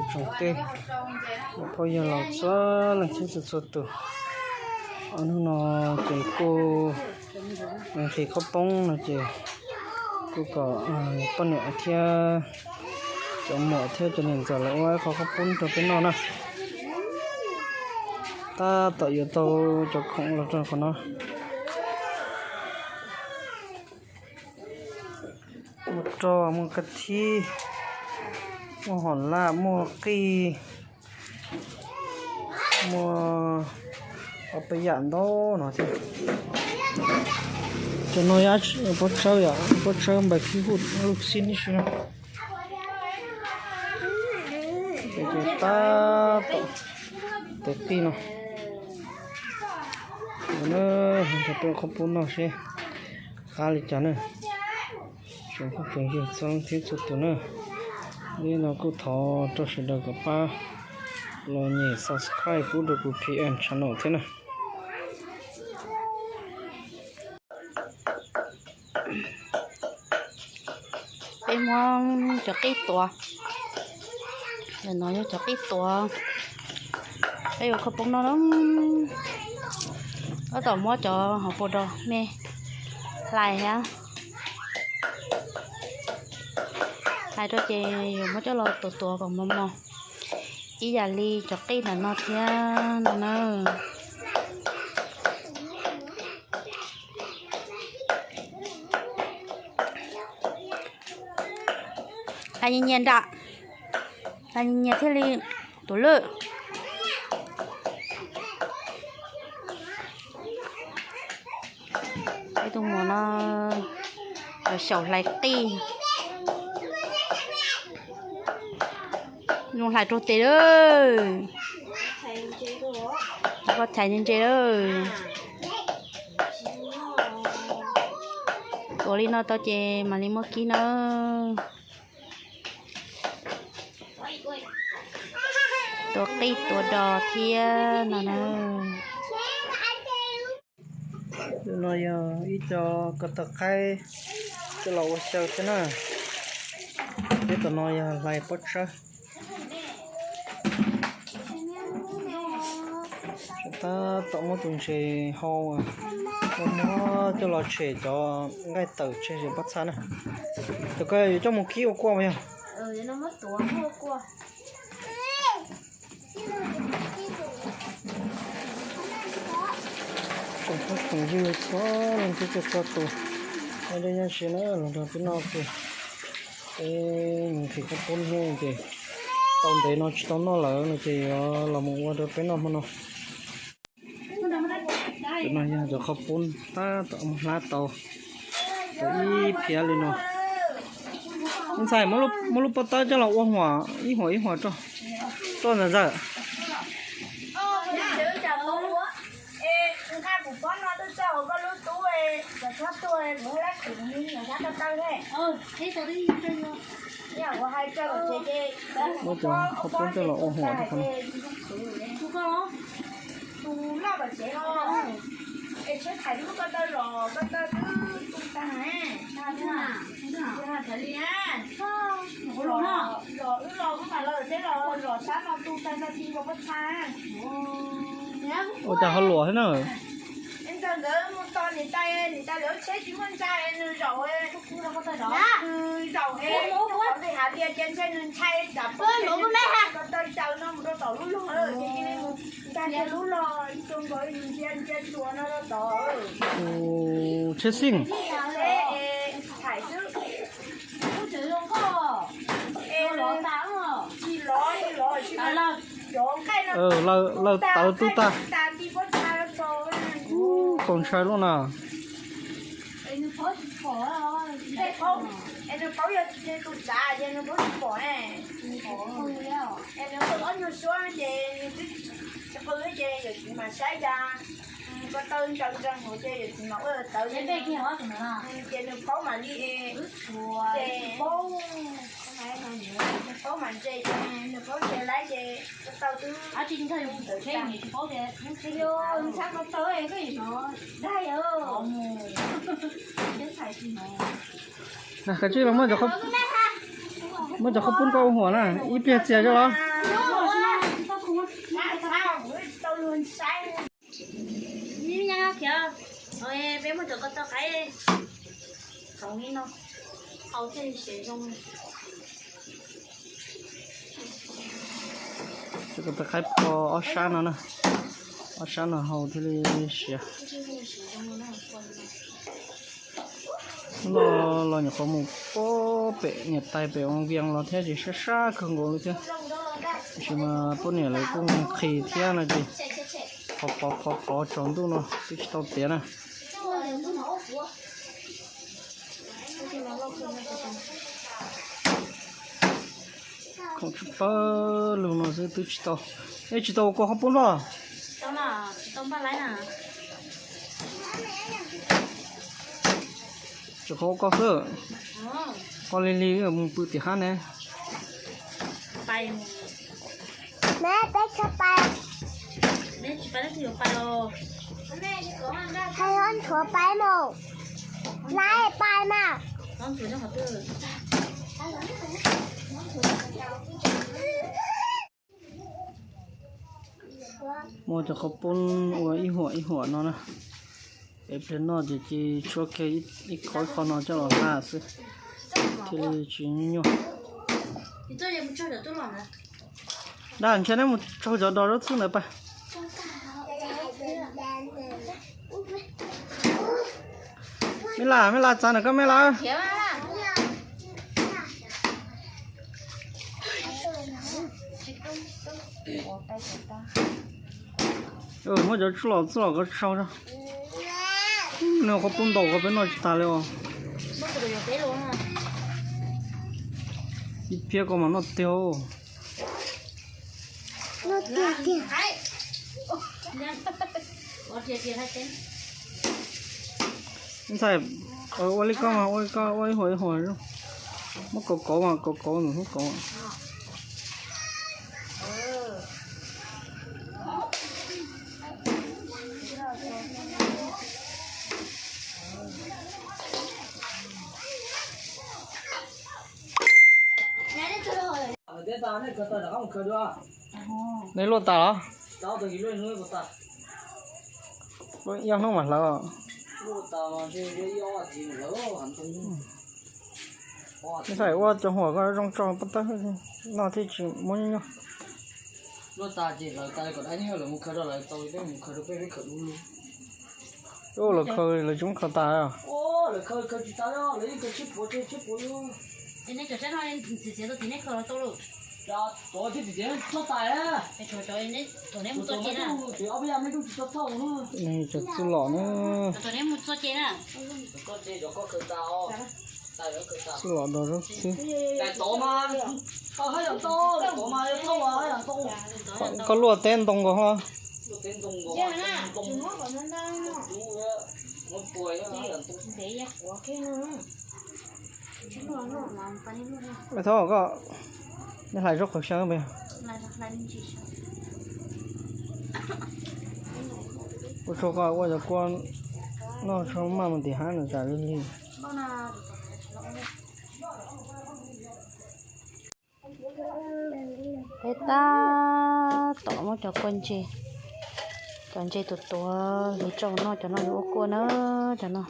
Tsoom tej, phooj ywg los txhua leej txhua txhua tus, hnub no ces kuj nqhis qhob poob no ces kuj kom poj niam thiab cov muam thiab cov niam ntxawm lawv ua ib qho qhob poob rau peb noj na. Tab tom yuav tau cov khoom los rau qhov no. Muaj roj, muaj kab thib, muaj hom laj, muaj qij, muaj ob peb yam ntau no thiab. Cov no yog pob txhawb, yog pob txhawb npais khib huj lub xib tib si no. Ces tab tom tes qij no. Nrog peb qhob poob noj seb qab li cas na. Tsoom phooj tsoom ywg txhua leej txhua tus na, li no kuj thov rau sawv daws kom pab los nyem subscribe pub rau kuv P M channel thiab na. Peb muab cov qij tuav, no yog cov qij tuav, peb yuav qhob poob noj na. Tab tom muab cov hauv paus dos me hlais thiab, hlais rau ces yuav muab coj los tuav tuav kom mos mos ib yam li cov qij ntawm no thiab no na. Hlais nyias nyias nram, hlais nyias nyias thiaj li tuav lwj. Ib tug muam no xyaum hlais qij, zoo hlais rau tes lawm. Koj thaiv ntse ntse lawm. Tuav li no tau ces mam li muab kib na. Tuav qij tuav dos thiab no na. Tus no yog ib co ko taw qaib coj los ua xyaw thiab na. Thiab tus no yog hlais pob txhawb. Tab tom muab tus ntses hau, muab coj los tshem cov nqaij tawm tseg pob txha na. Tus ko yuav coj mus kib ua kuaj mas yog. Tsoom phooj tsoom ywg txhua leej txhua tus, nyob deb nyob ze na, los nrog peb noj ces peb nqhis qhob poob thiab ces tau ntev no tsis tau noj lawm no ces yuav los mus ua rau peb noj hmo no. Tus no yog cov qhob poob tab tom mus hlab tau, tau ib phiab li no. Ntxhais, muab lub pob tawb coj los ua huam ib huam ib huam rau, rau ntxawm ntxawm. Muab cov qhob poob coj los ua huam rau qhov no. Ua cas ho luam thiab na? Tsheb xij. Lawv tawv tub tag. Txaus ntshai lub na. Kav tsij los muab cov qhob poob koj ua huam na, ib pliag txias coj los. Peb muab cov ko taw qaib txhoov li no, hau thiaj li siav zoo. Cov ko taw qaib pho ob sab no na, ob sab no hau thiaj li siav. No los nyuam qhuav mus pem niam tais pem ua vias los thiab ces sab sab kawg nkaus li thiab. Tiam sis mas poj niam lawv kuj nqhis thiab no ces qhov qhov qhov qhov tsaus ntuj no twb tsis tau tiav na. Khoom tsis pawg lug no xwb twb tsis tau. Es tsis tau ua kua qhaub poob los? Tsis qhov ua koj xwb. Koj li li mus pw tim hab ne. Peb, peb tshuav pais. Hais hov tshuav pais mus. Laiv pais mas. Muab cov qhaub poob ua ib huam ib huam no na. Es pliag noj ces cia tshuab kiag ib qho ib qho no coj los hla xwb, thiaj li tsis nyuaj. Dab, ntshe neb mus tsaug cov dos zaub txhwb ntawd pas. Me las, me las txav ntawm koj me las. Muab cov tsuj lom txuj lom ko tsau. Nws qhov pub ntaus ko peb noj tsis tas li os. Ib phiab ko mas noj tiag. Ntxhais, ua li koj mas ua li koj ua ib huam ib huam. Muab kauv kauv mas kauv kauv ntawm lub kauv. Neb luaj tas los? Ib ob hnub mam hlawv. Ntxhais, ua cov huam ko zoo tso paj tawb no thiaj tsis muab nyuaj. Lawv khaws, lawv tsis muab khaws tas. Cov txuj lom na. Txuj lom dos zaub txhwb. Koj luaj teb ntoo nkaus ho. Thaub, koj hlais zaub qhwv xyaw. Ua tsaug koj ua cov kua noj tso maj mus tim hab nws tas li li. Peb tab tom muab cov kua ntses, cov ntses tuav tuav hliv rau noj, cov no yuav ua kua na, cov no.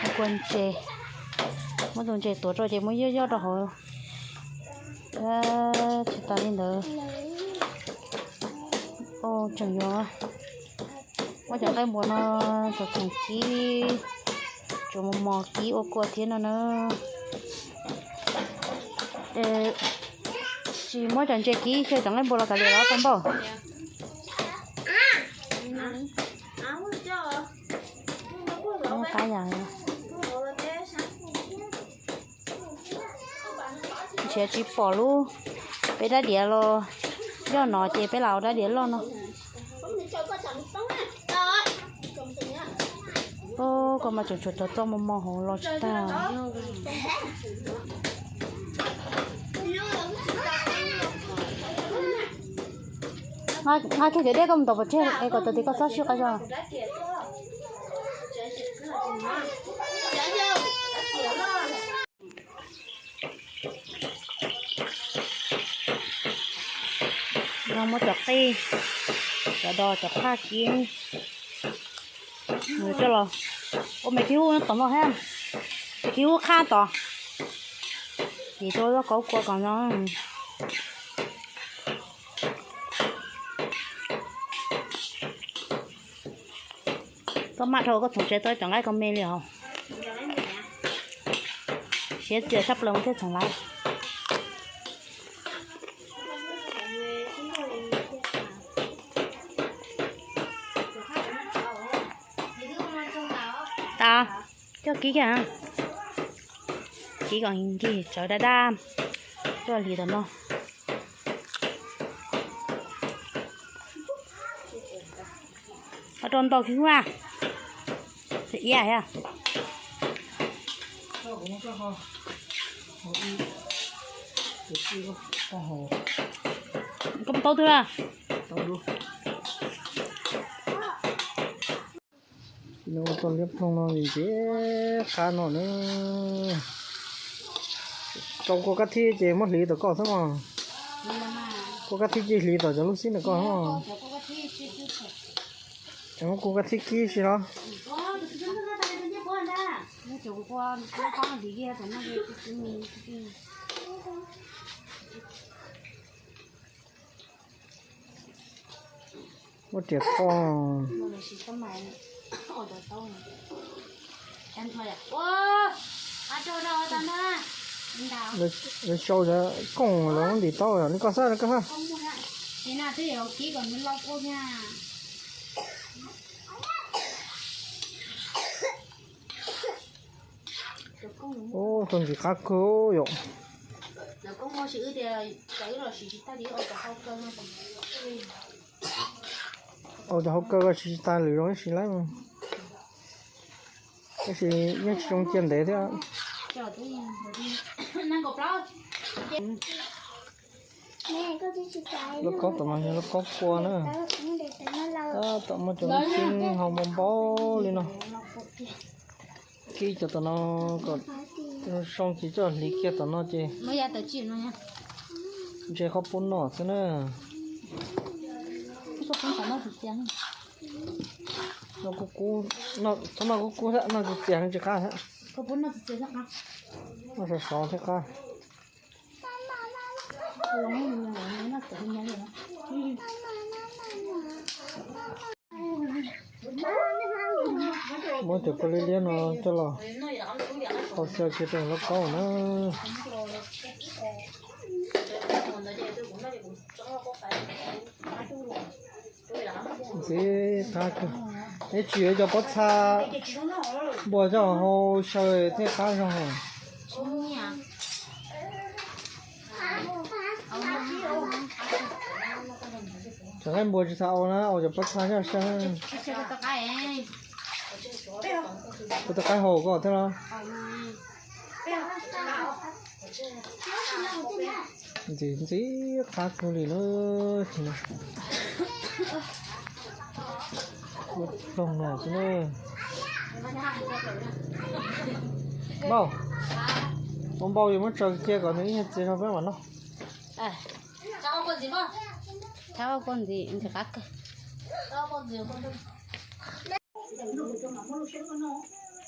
Ua kua ntses, muab tus ntses tuav rau ces muab yoj yoj rau hauv. Tsis tas li ntawd, tseem yuav muab cov nqaij npua no tsoom tsoom kib, tsuav mos mos kib ua kua thiab no na. Tsis muab cov ntses kib xyaw cov nqaij npua los kav liam los tau npaum. Qab yam nrhiav tsis pom lub, peb dab diav los yog no ces peb lam ua dab diav loj no. Koj mas tseem tshuav cov txoj mos mos hauv los tsis tag. Nqa kiag cov dej koj mus tom pov tseg es kom tau tid koj txhob sib qab zog. No muab cov qij, cov dos, cov phaj kib. Coj los ua me khib hub tom no thiab, me khib hub qhab tod. Ces rau zaub kaub kua kom no. Koj maj dhau koj txhoov tsev tau cov nqaij ko me li os. Siab txias tshaj plaws mus thiaj txhoov lawm. Tas, coj kib kiag, kib kom nkig tsawv dab dab, coj hliv tom no. Ho rau ntau khib hub na, iab thiab. Koj mus taub twg na? Nws ua tau liab ploog no ntxim qab no na. Rau kua kab thib ces muab hliv tom koj xwb mas. Kua kab thib cia hliv tom cov lub xib ntawm koj xwb mas. Muab kua kab thib kib si los. Muab riam toj. Lawv sau kooj los ntim taub li koj xab, koj xab. Ub, tau ntxim qab kawg yom. Ua cov hauv kaw ko siv tsis tas lwm zoo ib sim lawm. Tab sis yeej tsis zoo cia ntev thiab. Lub kaub tom no yog lub kaub kua na. Tab tom muaj cov lub xib hau npau npau li no. Kib cov tom no kom zoo ces coj hliv kiag tom no ces ntshe qhov pub noj xwb na. Txhob noj kub kub thiab, noj txias txias tsis qab thiab. Noj sov sov thiab qab. Muab cov kua liab liab no coj los hau xyaw kiag rau lub kaub na. Ntxim qab kawg. Neb tsis yuav cov pob txha npua coj hau xyaw thiaj qab zog. Cov nqaij npua tsis txhob ua na, ua cov pob txha coj xyaw. Kuv tus qaib haus koj thiab los? Ntxim ntxim qab kawg li lawm. Ploog no xwb na. Npauj, ua npauj yus muab tsaws cia kom nws ib nyuag txias zog peb mam noj.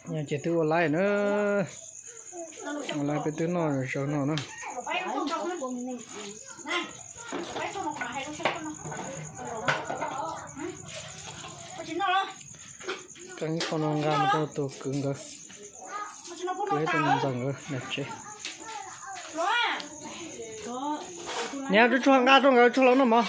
Ces twb ua laib na, ua laib peb twb noj zaws no na. Qee ib qho no nqa mus rau tus kwv nkawd, kwv tus ntxawm nkawd nram tsev. Niam, tsuag tsuag nqa rau nkawd tsuag los noj mov.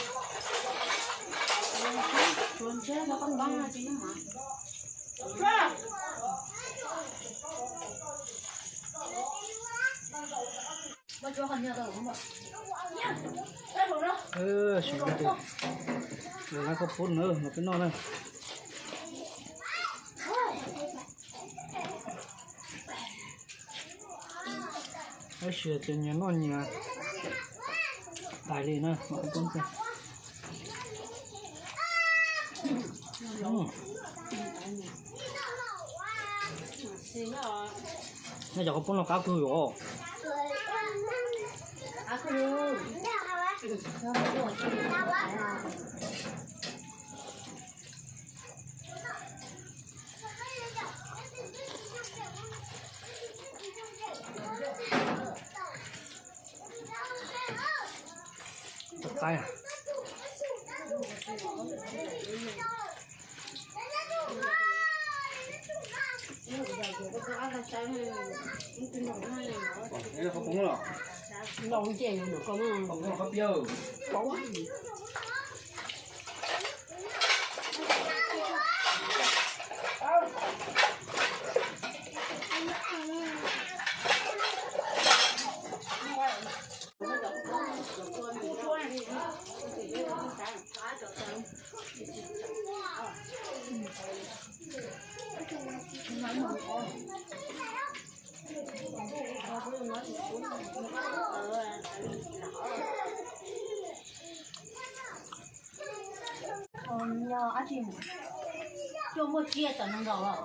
Lawv lab koj pub na los peb noj na. Tab sis ces nyias noj nyias tais li na, mam pub ntxiv. Nej cov koj pub no qab kawg yom.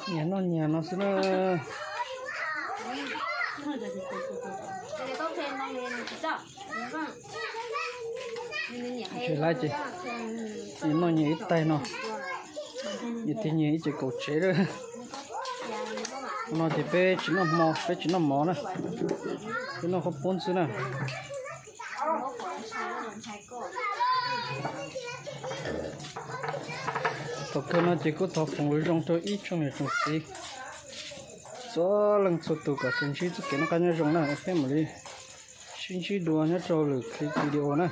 Nyias noj nyias no xwb na. Tsis laiv ces nyias noj nyias ib tais no, nyias tig nyias ib ce kaum tsev lawm. No ces peb tsis noj hmo, peb tsis noj mov na, peb noj qhob poob xwb na. Thaum kawg no ces kuj thov foom lus zoo rau ib tsoom niam tsoom txiv txhua leej txhua tus kom sawv ntsib txoj kev noj qab nyob zoo na, peb mam li sib ntsib dua nyob rau lwm clip video na.